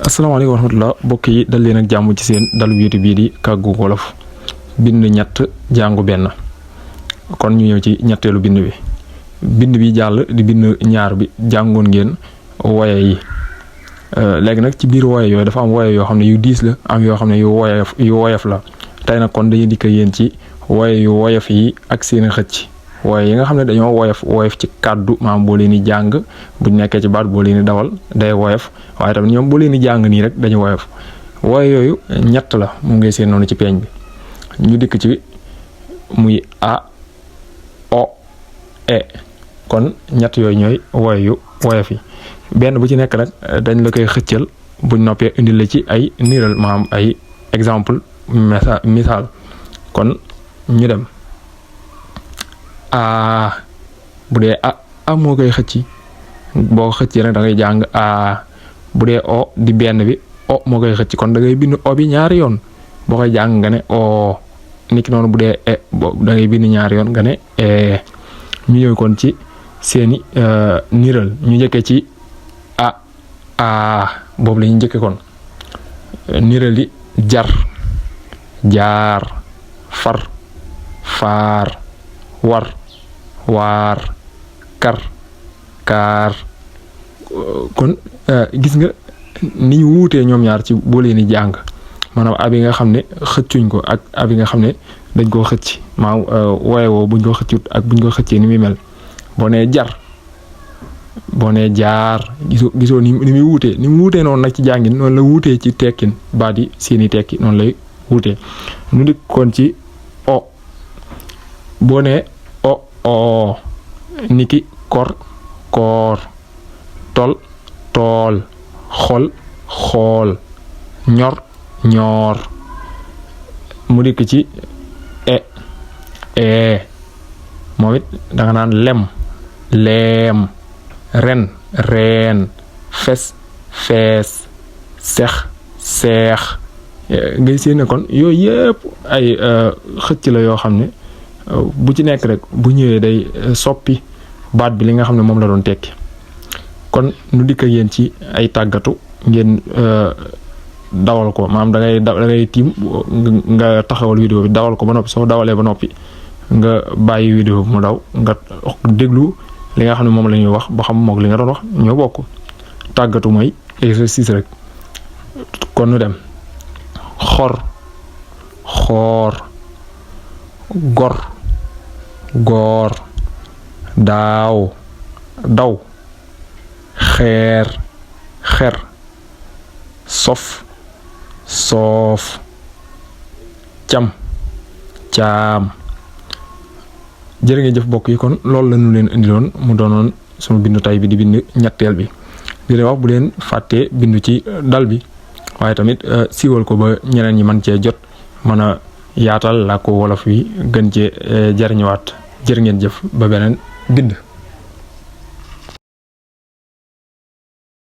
asalaamaaleykum wa rahmatulah mbokk yi dal leen ak jàmm ci seen dalu YouTube bii di Kàggu Wolof bind ñett jàngu benn kon ñu ñëw ci ñetteelu bind bi jàll di bind ñaar bi jàngoon ngeen woye yi léegi nag ci biir woye yooyu dafa am woye yoo xam ne yu diis la am yoo xam ne yu woyof la tey nag kon dañuy dikk yéen ci woye yu woyof yi ak seen xëcc waaye yi nga xam ne dañoo woyof ci kàddu maam boo leen di jàng buñ nekkee ci baat boo leen di dawal day woyof waaye tamit ñoom boo leen di jàng nii rek dañu woyof waaye yooyu ñett la mu ngay seen noonu ci peeñ bi ñu dikk ci muy a o e kon ñett yooyu ñooy woy yu woyof yi benn bu ci nekk nag dañ la koy xëccal buñ noppee indi la ci ay niiral maam ay exemple misaal kon ñu dem a bu dee a moo koy xëcci boo xëcci rek da ngay jàng a bu dee o di benn bi o moo koy xëcci kon da ngay bind o bi ñaari yoon boo koy jàng nga ne o niki noonu bu dee e da ngay bind ñaari yoon nga ne e ñu ñëw kon ci seeni niral ñu njëkkee ci a boobu la ñu njëkkee kon niral li jar jaar far faar war waar kar kaar kon gis nga ni ñu wuutee ñoom ñaar ci boo leen di jàng maanaam ab yi nga xam ne xëccuñ ko ak ab yi nga xam ne dañ koo xëcc maanaam woye woo buñ ko xëccut ak buñ ko xëccee ni muy mel boo nee jar boo nee jaar gisoo ni muy wuutee ni mu wuutee noonu nag ci jàngin noonu la wuutee ci tekkin baat yi seeni tekki noonu lay wuutee nu dik kon ci o boo nee o niki kor koor tol tool xol xool ñor ñoor mu dikk ci e moom it danga naan lem leem ren reen fes fees sex seex ngay séen kon yooyu yëpp ay xëcc la yoo xam ne bu ci nekk rek bu ñëwee day soppi baat bi li nga xam ne moom la doon tekki kon nu dikk ak yéen ci ay tàggatu ngeen dawal ko maanaam da ngay tiim nga taxawal vidéo bi dawal ko ba noppi soo dawalee ba noppi nga bàyyi vidéo bi mu daw nga déglu li nga xam ne moom la ñuy wax ba xam moog li nga doon wax ñoo bokk tàggatu mooy exercice rek kon nu dem xor xoor gor goor daaw daw xeer xer sof soof cam caam jërë ngeen jëf bokk yi kon loolu la ñu leen indiloon mu doonoon sama bindu tay bi di bind ñetteel bi di leen wax bu leen fàttee bindu ci dal bi waaye tamit siiwal ko ba ñeneen ñi mën cee jot mën a yaatal làkku wolof wi gën cee jariñuwaat jërë ngeen jëf ba beneen bind